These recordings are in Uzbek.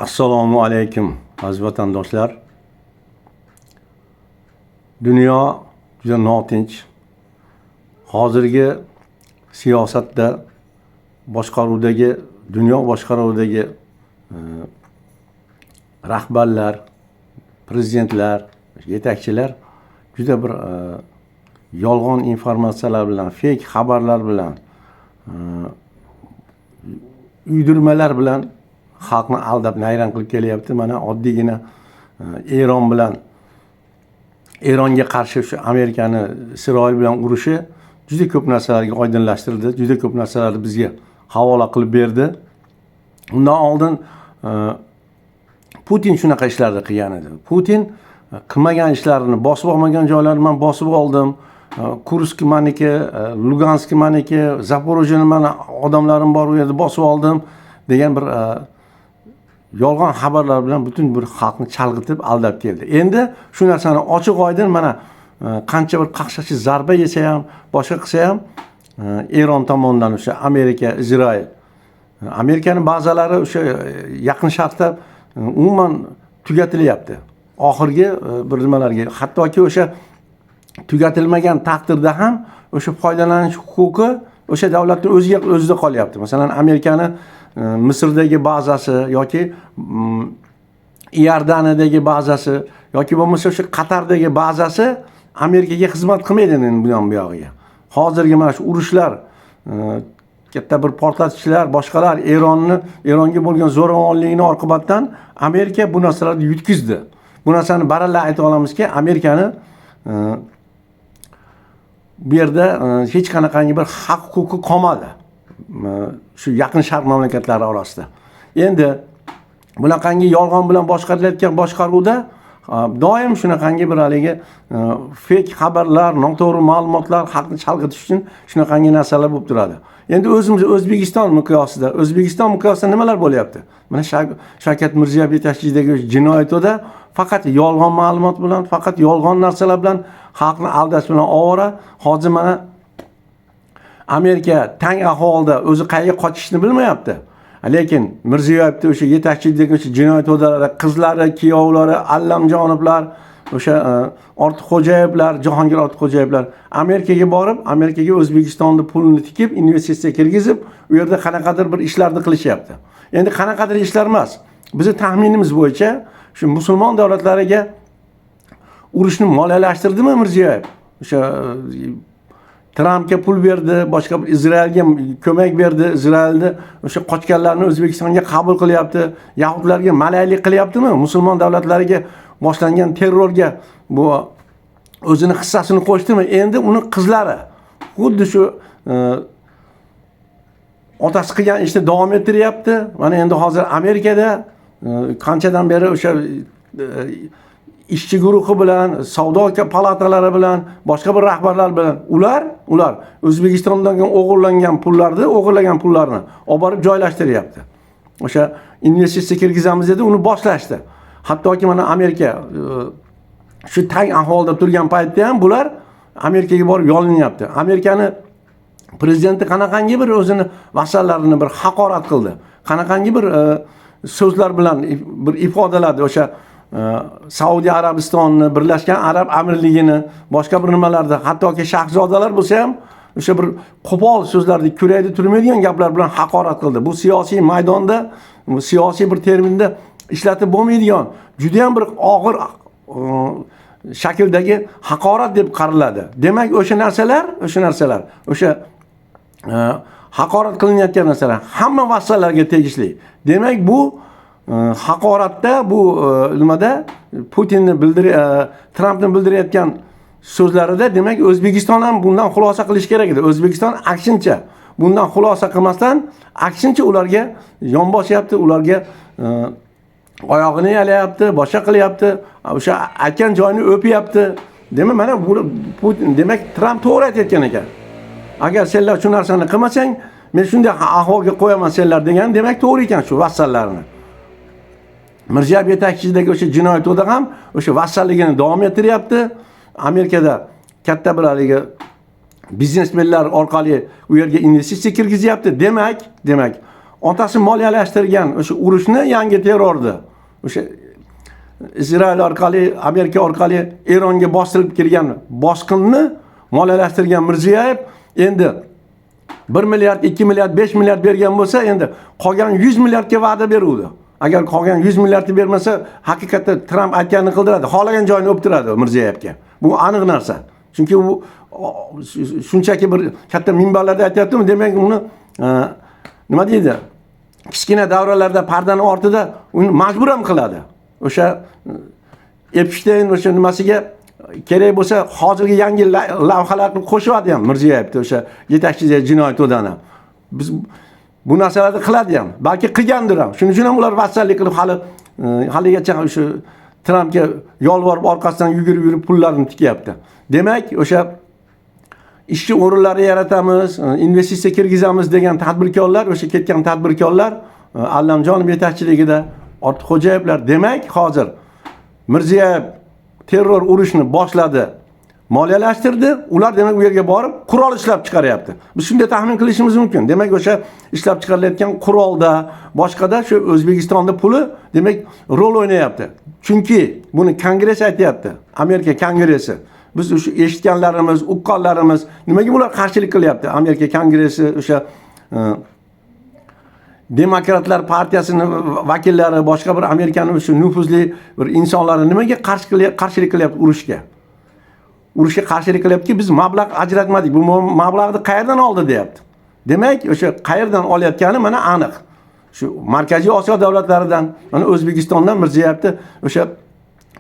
Assalomu alaykum, aziz vatandoshlar. Dunyo juda notinch. Hozirgi siyosatda boshqaruvdagi, dunyo boshqaruvidagi rahbarlar, prezidentlar, yetakchilar juda bir yolg'on informatsiyalar bilan, fake xabarlar bilan, uydirmalar bilan xalqni aldab nayrang qilib kelyapti. Mana oddiygina Eron bilan, Eronga qarshi shu Amerikani Isroil bilan urushi juda ko'p narsalarga oydinlashtirdi, juda ko'p narsalarni bizga havola qilib berdi. Undan oldin Putin shunaqa ishlarni qilgan edi. Putin qilmagan ishlarini, bosib olmagan joylarini man bosib oldim. Kursk maniki, Lugansk maniki, Zaporojyeni mani odamlarim bor, u yerda bosib oldim degan bir yolg'on xabarlar bilan butun bir xalqni chalg'itib, aldab keldi. Endi shu narsani ochiq oydin mana qancha bir qaqshatqich zarba yesa ham, boshqa qilsa ham, Eron tomonidan o'sha Amerika, Izrail, Amerikani bazalari o'sha Yaqin Sharqda umuman tugatilyapti. Oxirgi bir nimalarga, hattoki o'sha tugatilmagan taqdirda ham o'sha foydalanish huquqi o'sha davlatning o'ziga, o'zida qolyapti. Masalan, Amerikani Misrdagi bazasi yoki Iordaniyadagi bazasi yoki bo'lmasa o'sha Qatardagi bazasi Amerikaga xizmat qilmaydi endi bundan buyog'iga. Hozirgi mana shu urushlar, katta bir portlatishlar, boshqalar, Eronga bo'lgan zo'ravonligini oqibatdan Amerika bu narsalarni yutkizdi. Bu narsani baralla ayta olamizki, Amerikani bu yerda hech qanaqangi bir haq huquqi qolmadi shu Yaqin Sharq mamlakatlari orasida. Endi bunaqangi yolg'on bilan boshqarilayotgan boshqaruvda doim shunaqangi bir haligi fake xabarlar, noto'g'ri ma'lumotlar, xalqni chalg'itish uchun shunaqangi narsalar bo'lib turadi. Endi o'zimiz O'zbekiston miqyosida, O'zbekiston miqyosida nimalar bo'lyapti? Mana Shavkat Mirziyoyev yetakchiligidagi jinoiy to'da faqat yolg'on ma'lumot bilan, faqat yolg'on narsalar bilan xalqni aldash bilan ovora. Hozir mana Amerika tang ahvolda, o'zi qayerga qochishni bilmayapti. Lekin Mirziyoyevni o'sha yetakchilikdagi o'sha jinoiy to'dalari, qizlari, kuyovlari, Allamjonovlar, o'sha Ortiqxo'jayevlar, Jahongir Ortiqxo'jayevlar Amerikaga borib, Amerikaga O'zbekistonni pulini tikib, investitsiya kirgizib, u yerda qanaqadir bir ishlarni qilishyapti. Endi qanaqadir ishlar emas. Bizni taxminimiz bo'yicha shu musulmon davlatlariga urushni moliyalashtirirdimi Mirziyoyev? O'sha Trampga pul berdi, boshqa bir Izraelga ko'mak berdi, Izraelni o'sha qochganlarni O'zbekistonga qabul qilyapti, yahudlarga malaylik qilyaptimi? Musulmon davlatlariga boshlangan terrorga bu o'zini hissasini qo'shdimi? Endi uni qizlari xuddi shu otasi qilgan ishni davom ettiryapti. Mana endi hozir Amerikada qanchadan beri o'sha ishchi guruhi bilan, savdo palatalari bilan, boshqa bir rahbarlar bilan ular O'zbekistondan o'g'irlangan pullarni, o'g'irlagan pullarni olib borib joylashtiryapti. O'sha investitsiya kirgizamiz dedi, uni boshlashdi. Hattoki mana Amerika shu tang ahvolda turgan paytda ham bular Amerikaga borib yolinyapti. Amerikani prezidenti qanaqangi bir o'zini vassallarini bir haqorat qildi. Qanaqangi bir so'zlar bilan bir ifodaladi o'sha Saudiya Arabistonini, Birlashgan Arab Amirligini, boshqa bir nimalarda, hattoki shahzodalar bo'lsa ham o'sha bir qo'pol so'zlarni, kurakda turmaydigan gaplar bilan haqorat qildi. Bu siyosiy maydonda, bu siyosiy bir terminda ishlatib bo'lmaydigan, juda ham bir og'ir shakldagi haqorat deb qaraladi. Demak, o'sha narsalar, o'sha haqorat qilinayotgan narsalar hamma vassallarga tegishli. Demak, bu haqoratda, bu nimada Putinni bildir Trampni bildirayotgan so'zlarida, demak, O'zbekiston ham bundan xulosa qilish kerak edi. O'zbekiston aksincha bundan xulosa qilmasdan, aksincha ularga yon bosyapti, ularga oyog'ini yalayapti, boshqa qilyapti, o'sha aytgan joyini o'pyapti. Demak, mana bu Putin, demak, Tramp to'g'ri aytayotgan ekan. Agar senlar shu narsani qilmasang, men shunday ahvolga qo'yaman senlar degan, demak, to'g'ri ekan shu vassallarni. Mirziyoyev yetakchiligidagi o'sha jinoiy to'da ham o'sha vassalligini davom ettiryapti. Amerikada katta bir haligi biznesmenlar orqali u yerga investitsiya kirgizyapti. Demak, Otasi moliyalashtirgan o'sha urushni, yangi terrorni, o'sha Izrael orqali, Amerika orqali Eronga bostirib kirgan bosqinni moliyalashtirgan Mirziyoyev endi 1 milliard, 2 milliard, 5 milliard bergan bo'lsa, endi qolgan 100 milliardga va'da beruvdi. Agar qolgan 100 milliardni bermasa, haqiqatda Tramp aytganini qildiradi, xohlagan joyini o'ptiradi Mirziyoyevga. Bu aniq narsa. Chunki u shunchaki bir katta minbarlarda aytyaptimi, demak uni nima deydi? Kichkina davralarda, pardani ortida uni majbur ham qiladi. O'sha Epstein o'sha nimasiga kerak bo'lsa hozirgi yangi lavhalarni qo'shyapti ham Mirziyoyevni, o'sha yetakchi jinoiy to'dani. Biz bu narsalarni qiladi ham, balki qilgandir ham. Shuning uchun ham ular vassallik qilib hali haligacha o'sha Trampga yolvorib, orqasidan yugurib yurib pullarni tikyapti. Demak, o'sha ishchi o'rinlari yaratamiz, investitsiya kirgizamiz degan tadbirkorlar, o'sha ketgan tadbirkorlar, Allamjonov yetakchiligida Ortiqxo'jayevlar, demak hozir Mirziyoyev terror urushni boshladi, moliyalashtirdi. Ular demak u yerga borib qurol ishlab chiqaryapti. Biz shunday taxmin qilishimiz mumkin. Demak, o'sha ishlab chiqarilayotgan qurolda, boshqada shu O'zbekistonda puli demak rol o'ynayapti. Chunki buni Kongress aytyapti. Amerika Kongressi. Biz o'sha eshitganlarimiz, uqqanlarimiz, nimaga bular qarshilik qilyapti? Amerika Kongressi, o'sha Demokratlar partiyasini vakillari, boshqa bir Amerikani o'sha nufuzli bir insonlari nimaga qarshilik qilyapti urushga? Urushga qarshilik qilyaptiki, biz mablag' ajratmadik. Bu mablag'ni qayerdan oldi deyapti. Demak, o'sha qayerdan olayotgani mana aniq. Shu Markaziy Osiyo davlatlaridan, mana O'zbekistondan Mirziyoyevni o'sha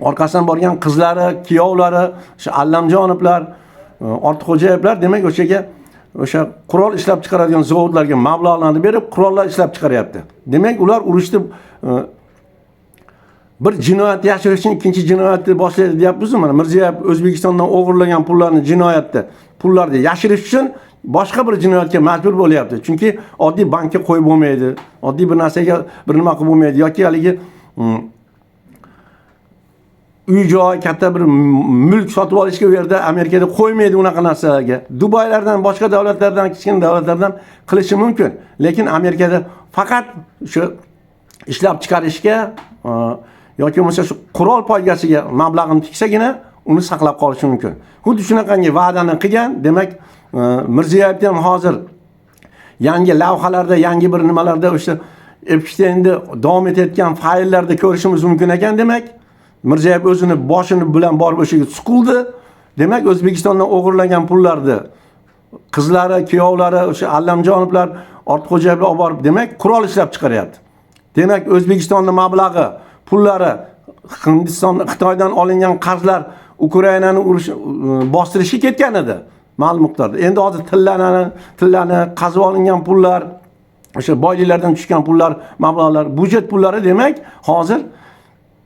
orqasidan borgan qizlari, kuyovlari, o'sha Allamjonovlar, Ortiqxo'jayevlar demak o'shaga, o'sha qurol ishlab chiqaradigan zavodlarga mablag'larni berib, qurollar ishlab chiqaryapti. Demak, ular urushni bir jinoyat yashirish uchun ikkinchi jinoyatni boshlaydi deyapmiz. Mana Mirziyoyev O'zbekistondan o'g'irlagan pullarni, jinoyatni, pullarni yashirish uchun boshqa bir jinoyatga majbur bo'lyapti. Chunki oddiy bankka qo'yib bo'lmaydi, oddiy bir narsaga bir nima qilib bo'lmaydi yoki haligi uy joy, katta bir mulk sotib olishga u yerda Amerikada qo'ymaydi unaqa narsalarga. Dubaylardan, boshqa davlatlardan, kichkina davlatlardan qilishi mumkin. Lekin Amerikada faqat shu ishlab chiqarishga yoki bo'lmasa shu qurol poygasiga mablag'ini tiksagina uni saqlab qolishi mumkin. Xuddi shunaqangi va'dani qilgan, demak, Mirziyoyev ham hozir yangi lavhalarda, yangi bir nimalarda o'sha Epsteinni davom etayotgan fayllarda ko'rishimiz mumkin ekan, demak, Mirziyoyev o'zini boshini bilan borib o'sha yerga suqildi. Demak, O'zbekistondan o'g'irlangan pullarni qizlari, kuyovlari, o'sha Allamjonovlar, Ortiqxo'jayevlar olib borib, demak, qurol ishlab chiqaryapti. Demak, O'zbekistonning mablag'i, pullari, Hindiston, Xitoydan olingan qarzlar Ukrainani urush bostirishga ketgan edi ma'lum miqdorda. Endi hozir tillani qazib olingan pullar, o'sha boyliklardan tushgan pullar, mablag'lar, byudjet pullari demak hozir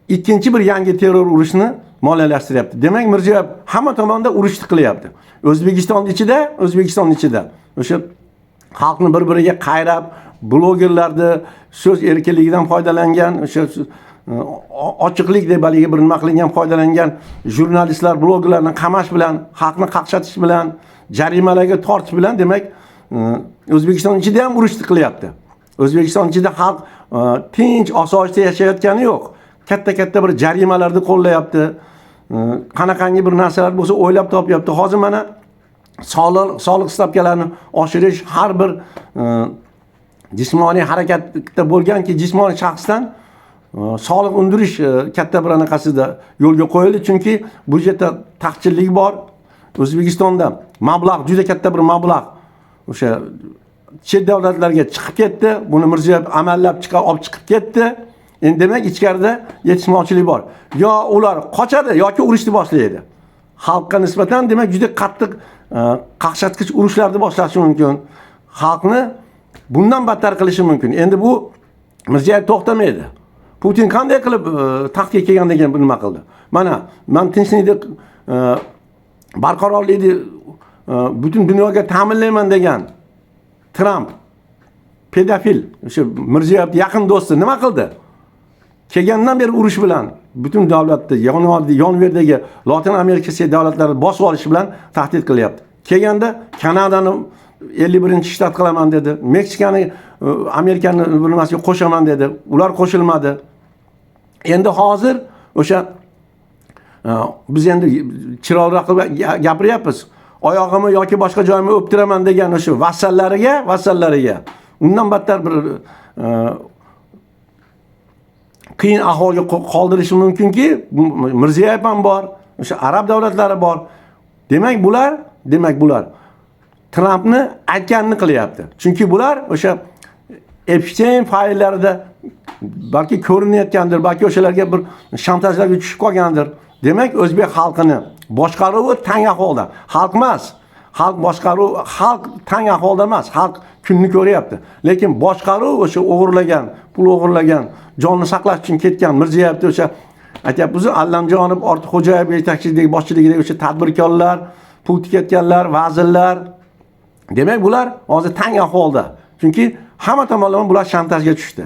ikkinchi bir yangi terror urushini moliyalashtiryapti. Demak, Mirziyoyev hamma tomonda urushni qilyapti. O'zbekiston ichida o'sha xalqni bir-biriga qayrab, blogerlarni so'z erkinligidan foydalangan, o'sha ochiqlik deb haligi bir nima qilingan, foydalangan jurnalistlar, blogerlarni qamash bilan, xalqni qaqshatish bilan, jarimalarga tortish bilan, demak, O'zbekiston ichida ham urushni qilyapti. O'zbekiston ichida xalq tinch, osoyishta yashayotgani yo'q. Katta-katta bir jarimalarni qo'llayapti. Qanaqangi bir narsalar bo'lsa o'ylab topyapti. Hozir mana soliq stavkalarini oshirish, har bir jismoniy harakatda bo'lganki jismoniy shaxsdan soliq undirish katta bir anaqasida yo'lga qo'yildi, chunki byudjetda taqchillik bor. O'zbekistonda mablag', juda katta bir mablag' o'sha chet davlatlarga chiqib ketdi. Buni Mirziyoyev amallab chiqar olib chiqib ketdi. Endi demak ichkarida yetishmovchilik bor. Yo ular qochadi yoki urushni boshlaydi. Xalqqa nisbatan demak juda qattiq, qaqshatqich urushlarni boshlashi mumkin. Xalqni bundan battar qilishi mumkin. Endi bu Mirziyoyev to'xtamaydi. Putin qanday qilib taxtga kelgandan keyin nima qildi? Mana man tinchlikni, barqarorlikni butun dunyoga ta'minlayman degan Tramp, pedofil, o'sha Mirziyoyev yaqin do'sti nima qildi? Kelgandan beri urush bilan butun davlatni, yon yerdagi Lotin Amerikasi davlatlarini bosib olish bilan tahdid qilyapti. Kelganda Kanadani 51-shtat qilaman dedi. Meksikani Amerikani nimasiga qo'shaman dedi. Ular qo'shilmadi. Endi hozir o'sha biz endi chiroyliroq qilib gapiryapmiz. Oyog'imni yoki boshqa joyimni o'ptiraman degan o'sha vasallariga undan battar bir qiyin ahvolga qoldirishi mumkinki, Mirziyoyev ham bor, o'sha arab davlatlari bor. Demak bular Trampni aytganini qilyapti. Chunki bular o'sha Epstein fayllarida balki ko'rinayotgandir, balki o'shalarga bir shantajlarga tushib qolgandir. Demak, o'zbek xalqini boshqaruvi tang ahvolda. Xalq emas, xalq boshqaruv, xalq tang ahvolda emas, xalq kunni ko'ryapti. Lekin boshqaruv o'sha o'g'irlagan, pul o'g'irlagan, jonni saqlash uchun ketgan Mirziyoyevni o'sha aytyapmiz, Allamjonov, Ortiqxo'jayev yetakchiligidagi, boshchiligidagi o'sha tadbirkorlar, pul tikayotganlar, vazirlar. Demak, bular hozir tang ahvolda. Chunki hamma tomonlama bular shantajga tushdi.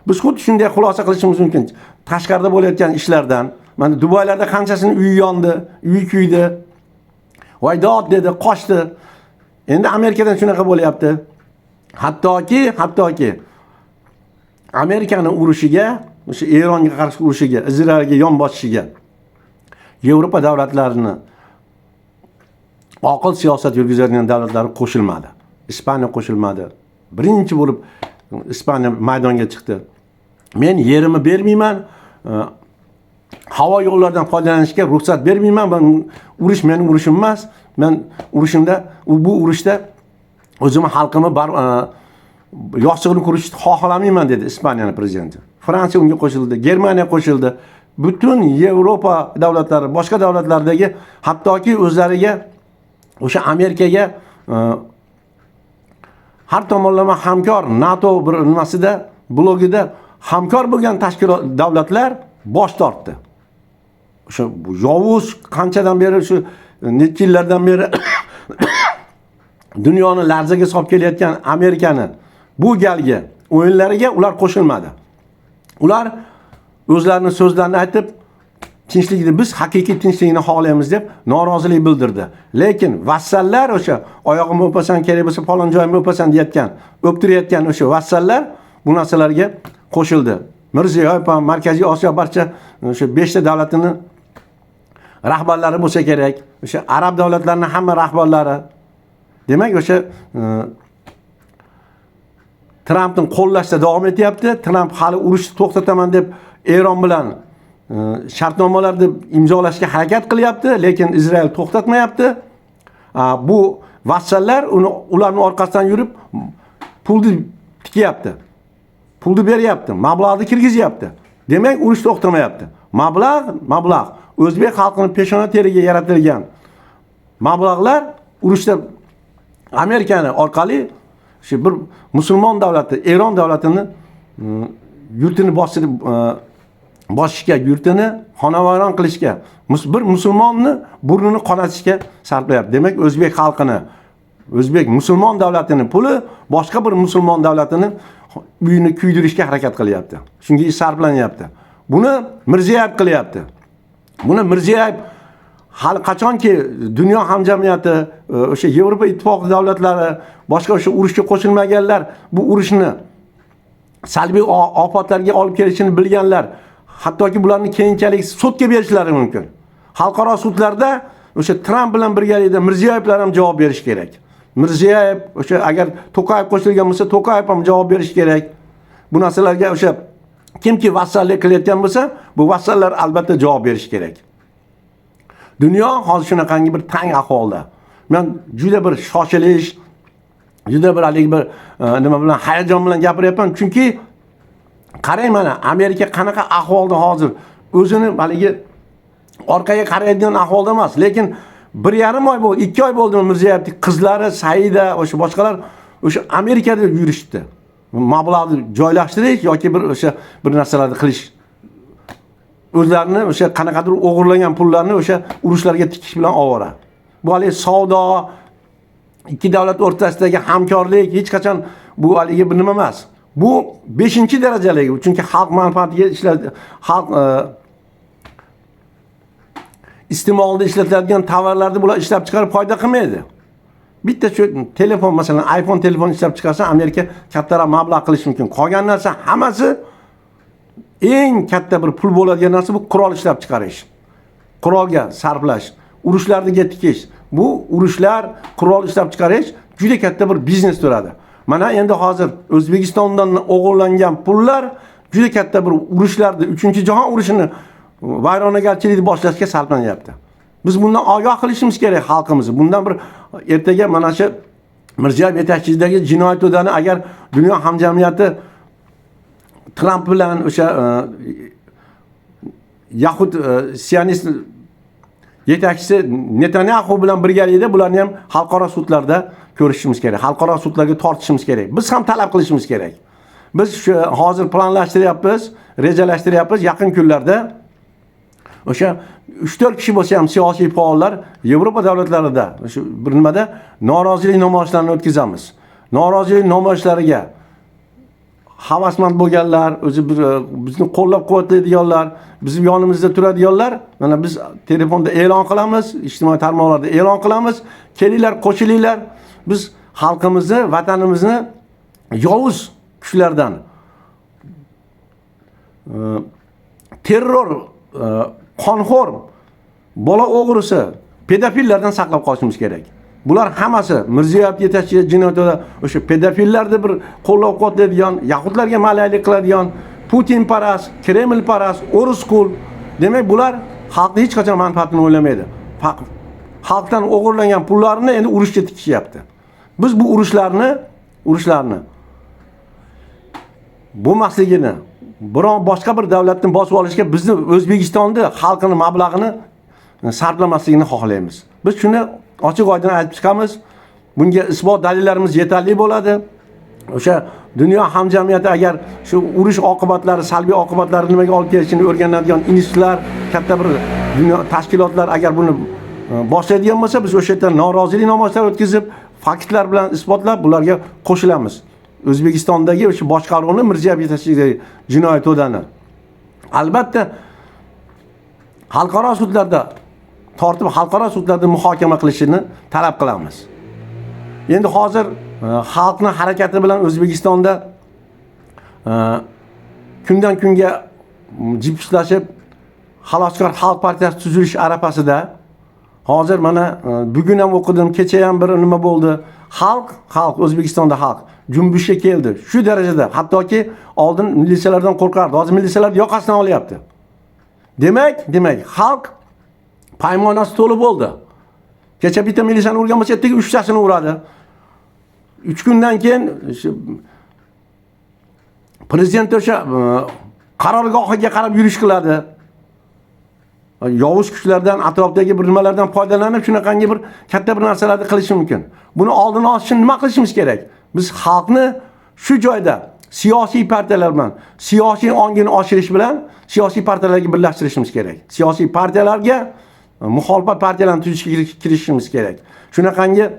Biz xuddi shunday xulosa qilishimiz mumkin. Tashqarida bo'layotgan ishlardan, mana Dubaylarda qanchasini uyi yondi, uyi kuydi. Voy dod dedi, qochdi. Endi Amerikadan shunaqa bo'lyapti. Hattoki Amerikani urushiga, o'sha Eronga qarshi urushiga, Izraelga yon bosishiga Yevropa davlatlarini oqil siyosat yurgizadigan davlatlari qo'shilmadi. Ispaniya qo'shilmadi. Birinchi bo'lib Ispaniya maydonga chiqdi. Men yerimni bermayman, havo yo'llaridan foydalanishga ruxsat bermayman. Ben urush mening urushim emas. Men urushimda, bu urushda o'zimni xalqimni yostig'ini qurishni xohlamayman dedi Ispaniyani prezidenti. Fransiya unga qo'shildi, Germaniya qo'shildi. Butun Yevropa davlatlari, boshqa davlatlardagi hattoki o'zlariga o'sha Amerikaga har tomonlama hamkor NATO bir nimasida, blogida hamkor bo'lgan tashkilot davlatlar bosh tortdi. O'sha yovuz qanchadan beri, shu necha yillardan beri dunyoni larzaga solib kelayotgan Amerikani bu galgi o'yinlariga ular qo'shilmadi. Ular o'zlarini so'zlarini aytib, tinchlikni, biz haqiqiy tinchlikni xohlaymiz deb norozilik bildirdi. Lekin vassallar, o'sha oyog'imni o'pasan, kerak bo'lsa falon joyimni o'pasan deyotgan, o'ptirayotgan o'sha vassallar bu narsalarga qo'shildi. Mirziyoyev ham, Markaziy Osiyo barcha o'sha 5 ta davlatini rahbarlari bo'lsa kerak, o'sha arab davlatlarining hamma rahbarlari. Demak, o'sha Trampni qo'llashda davom etyapti. Tramp hali urushni to'xtataman deb Eron bilan shartnomalarni imzolashga harakat qilyapti, lekin Izrael to'xtatmayapti. Bu vassallar uni, ularning orqasidan yurib pulni tikyapti. Pulni beryapti, mablag'ni kirgizyapti. Demak, urush to'xtamayapti. Mablag' o'zbek xalqini peshona teriga yaratilgan mablag'lar urushda Amerikani orqali shu bir musulmon davlati, Eron davlatini yurtini bostirib bosishga, yurtini xonavayron qilishga, bir musulmonni burnini qonatishga sarflayapti. Demak, o'zbek xalqini, o'zbek musulmon davlatini puli boshqa bir musulmon davlatini uyini kuydirishga harakat qilyapti. Shunga sarflanyapti. Buni Mirziyoyev qilyapti. Buni Mirziyoyev hali qachonki dunyo hamjamiyati, o'sha Yevropa Ittifoqi davlatlari, boshqa o'sha urushga qo'shilmaganlar bu urushni salbiy ofatlarga olib kelishini bilganlar, hattoki bularni keyinchalik sudga berishlari mumkin. Xalqaro sudlarda o'sha Tramp bilan birgalikda Mirziyoyevlar ham javob berishi kerak. Mirziyoyev, o'sha agar To'qayev qo'shilgan bo'lsa, To'qayev ham javob berishi kerak. Bu narsalarga o'sha kimki vassallik qilayotgan bo'lsa, bu vassallar albatta javob berishi kerak. Dunyo hozir shunaqangi bir tang ahvolda. Men juda bir shoshilish, juda bir haligi bir nima bilan, hayajon bilan gapiryapman, chunki qarang, mana Amerika qanaqa ahvolda hozir, o'zini haligi orqaga qaraydigan ahvolda emas, lekin 1,5 oy bo'ldi, 2 oy bo'ldimi, Mirziyoyevning qizlari Saida, o'sha boshqalar o'sha Amerikada yurishdi. Mablag'ni joylashtirish yoki bir o'sha bir narsalarni qilish, o'zlarini o'sha qanaqadir o'g'irlangan pullarni o'sha urushlarga tikish bilan ovora. Bu haligi savdo, ikki davlat o'rtasidagi hamkorlik hech qachon bu haligi bir nima emas. Bu beshinchi darajali, chunki xalq manfaatiga ishlat, xalq iste'molda ishlatiladigan tovarlarni bular ishlab chiqarib foyda qilmaydi. Bitta shu telefon, masalan, iPhone telefon ishlab chiqarsa, Amerika kattaroq mablag' qilishi mumkin. Qolgan narsa hammasi, eng katta bir pul bo'ladigan narsa bu qurol ishlab chiqarish. Qurolga sarflash, urushlarga tikish. Bu urushlar, qurol ishlab chiqarish juda katta bir biznes turadi. Mana endi hozir O'zbekistondan o'g'irlangan pullar juda katta bir urushlarni, 3-jahon urushini, vayronagarchilikni boshlashga sarflanyapti. Biz bundan ogoh qilishimiz kerak xalqimizni. Bundan bir ertaga mana shu Mirziyoyev yetakchiligidagi jinoiy to'dani agar dunyo hamjamiyati Tramp bilan o'sha yahud sionist yetakchisi Netanyaxu bilan birgalikda bularni ham xalqaro sudlarda ko'rishimiz kerak. Xalqaro sudlarga tortishimiz kerak. Biz ham talab qilishimiz kerak. Biz shu hozir planlashtiryapmiz, rejalashtiryapmiz, yaqin kunlarda o'sha 3-4 kishi bo'lsa ham siyosiy faollar Yevropa davlatlarida o'sha bir nimada norozilik namoyishlarini o'tkazamiz. Norozilik namoyishlariga havasmand bo'lganlar, o'zi bizni qo'llab-quvvatlaydiganlar, bizim yonimizda turadiganlar, mana biz telefonda e'lon qilamiz, ijtimoiy tarmoqlarda e'lon qilamiz. Kelinglar, qo'shilinglar. Biz xalqimizni, vatanimizni yovuz kuchlardan, terror, qonxo'r, bola o'g'risi, pedofillardan saqlab qolishimiz kerak. Bular hammasi Mirziyoyev yetakchilik jinoyatida o'sha pedofillarni bir qo'llab-quvvatlaydigan, yahudlarga malaylik qiladigan, Putin parast, Kreml parast, o'ris qul. Demak, bular xalqni hech qachon manfaatini o'ylamaydi. Xalqdan o'g'irlangan pullarni endi urushga tikishyapti. Biz bu urushlarni bo'lmasligini, biron boshqa bir davlatni bosib olishga bizni O'zbekistonda xalqini mablag'ini sarflamasligini xohlaymiz. Biz shuni ochiq oydin aytib chiqamiz. Bunga isbot dalillarimiz yetarli bo'ladi. O'sha dunyo hamjamiyati agar shu urush oqibatlari, salbiy oqibatlari nimaga olib kelishini o'rganadigan institutlar, katta bir dunyo tashkilotlar agar buni boshlaydigan bo'lsa, biz o'sha yerda norozilik namoyishlari o'tkazib, faktlar bilan isbotlab bularga qo'shilamiz. O'zbekistondagi o'sha boshqaruvni, Mirziyoyev yetakchiligidagi jinoiy to'dani albatta xalqaro sudlarda tortib, xalqaro sudlarda muhokama qilishini talab qilamiz. Endi hozir xalqning harakati bilan O'zbekistonda kundan kunga jipslashib Xaloskor xalq partiyasi tuzilish arafasida hozir mana bugun ham o'qidim, kecha ham bir nima bo'ldi. Xalq O'zbekistonda xalq junbishga keldi. Shu darajada, hattoki oldin militsiyalardan qo'rqardi, hozir militsiyalar yoqasidan olyapti. Demak, xalq paymonasi to'lib bo'ldi. Kecha bitta militsiyani urgan bo'lsa, ertaga uchtasini uradi. 3 kundan keyin prezident o'sha qarorgohiga qarab yurish qiladi. Yovuz kuchlardan, atrofdagi bir nimalardan foydalanib shunaqangi bir katta bir narsalarni qilishi mumkin. Buni oldini olish uchun nima qilishimiz kerak? Biz xalqni shu joyda siyosiy partiyalar bilan, siyosiy ongini oshirish bilan siyosiy partiyalarga birlashtirishimiz kerak. Siyosiy partiyalarga muxolifat partiyalarini tuzishga kirishimiz kerak. Shunaqangi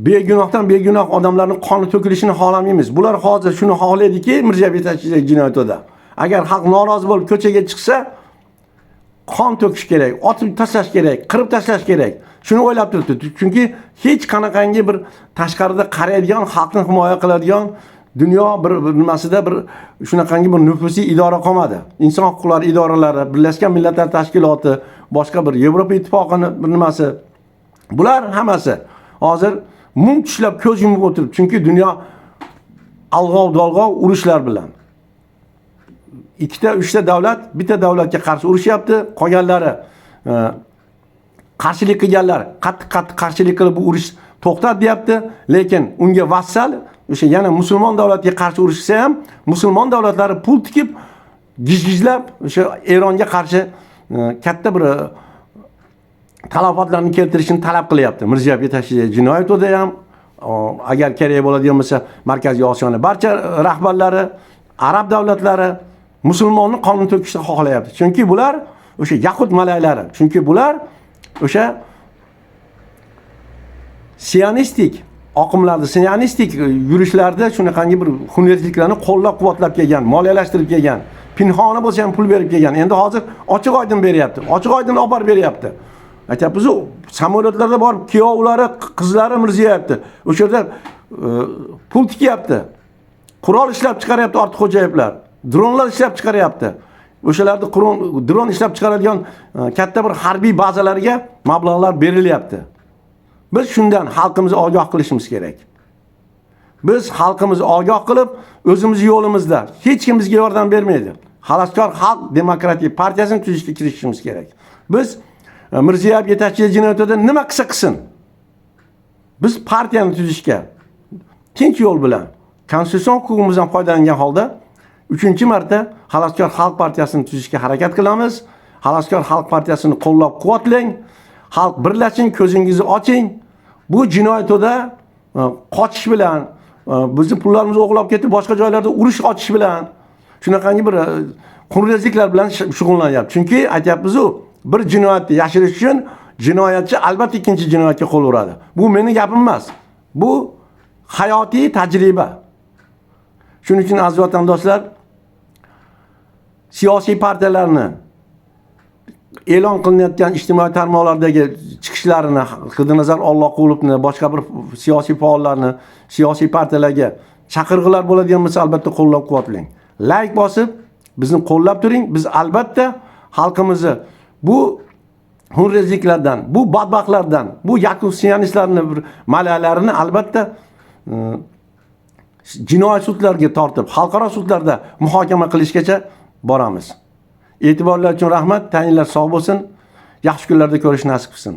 begunohdan begunoh odamlarning qoni to'kilishini xohlamaymiz. Bular hozir shuni xohlaydiki, Mirziyoyev yetakchiligidagi jinoiy to'da. Agar xalq norozi bo'lib ko'chaga chiqsa, qon to'kish kerak, otib tashlash kerak, qirib tashlash kerak. Shuni o'ylab turibdi. Chunki hech qanaqangi bir tashqarida qaraydigan, xalqni himoya qiladigan dunyo bir nimasida bir shunaqangi bir nufuzli idora qolmadi. Inson huquqlari idoralari, Birlashgan Millatlar Tashkiloti, boshqa bir Yevropa Ittifoqini bir nimasi. Bular hammasi hozir mum tishlab ko'z yumib o'tirib, chunki dunyo alg'ov-dolg'ov urushlar bilan. Ikkita, uchta davlat bitta davlatga qarshi urushyapti, qolganlari qarshilik qilganlar qattiq-qattiq qarshilik qilib bu urush to'xtat deyapti, lekin unga vassal o'sha yana musulmon davlatga qarshi urushsa ham musulmon davlatlari pul tikib gijgijlab o'sha Eronga qarshi katta bir talafotlarni keltirishini talab qilyapti. Mirziyoyev yetakchiligidagi jinoiy to'da ham, agar kerak bo'ladigan bo'lsa, Markaziy Osiyoni barcha rahbarlari, arab davlatlari musulmonni qonini to'kishni xohlayapti. Chunki bular o'sha yahud malaylari, chunki bular o'sha sionistik oqimlarda, sionistik yurishlarda shunaqangi bir xunrezliklarni qo'llab-quvvatlab kelgan, moliyalashtirib kelgan, pinhona bo'lsa ham pul berib kelgan. Endi hozir ochiq oydin beryapti. Ochiq oydin olib borib beryapti. Aytyapmiz-ku, samolyotlarda borib kuyovlari, qizlari Mirziyoyevni o'sha yerda pul tikyapti. Qurol ishlab chiqaryapti Ortiqxo'jayevlar. Dronlar ishlab chiqaryapti. O'shalarni dron ishlab chiqaradigan katta bir harbiy bazalarga mablag'lar berilyapti. Biz shundan xalqimizni ogoh qilishimiz kerak. Biz xalqimizni ogoh qilib, o'zimiz yo'limizda hech kim bizga yordam bermaydi. Xaloskor xalq demokratik partiyasini tuzishga kirishishimiz kerak. Biz Mirziyoyev yetakchilik jinoyatida nima qilsa qilsin. Biz partiyani tuzishga tinch yo'l bilan konstitutsion huquqimizdan foydalangan holda 3-marta Xaloskor xalq partiyasini tuzishga harakat qilamiz. Xaloskor xalq partiyasini qo'llab-quvvatlang. Xalq birlashing, ko'zingizni oching. Bu jinoyatda qochish bilan, bizni pullarimizni o'g'irlab ketib boshqa joylarda urush ochish bilan shunaqangi bir xunrezliklar bilan shug'ullanyapti. Chunki aytyapmiz-u, bir jinoyatni yashirish uchun jinoyatchi albatta ikkinchi jinoyatga qo'l uradi. Bu meni gapim emas. Bu hayotiy tajriba. Shuning uchun aziz vatandoshlar, siyosiy partiyalarni e'lon qilinayotgan ijtimoiy tarmoqlardagi chiqishlarini, Xidirnazar Olloqulovni, boshqa bir siyosiy faollarni, siyosiy partiyalarga chaqirig'lar bo'ladigan bo'lsa, albatta qo'llab-quvvatlang. Like bosib, bizni qo'llab turing. Biz albatta xalqimizni bu xunrezliklardan, bu badbaxtlardan, bu yakub sionistlarning bir malalarini albatta jinoiy sudlarga tortib, xalqaro sudlarda muhokama qilishgacha boramiz. E'tiborlar uchun rahmat. Taninglar sog' bo'lsin. Yaxshi kunlarda ko'rish nasib qilsin.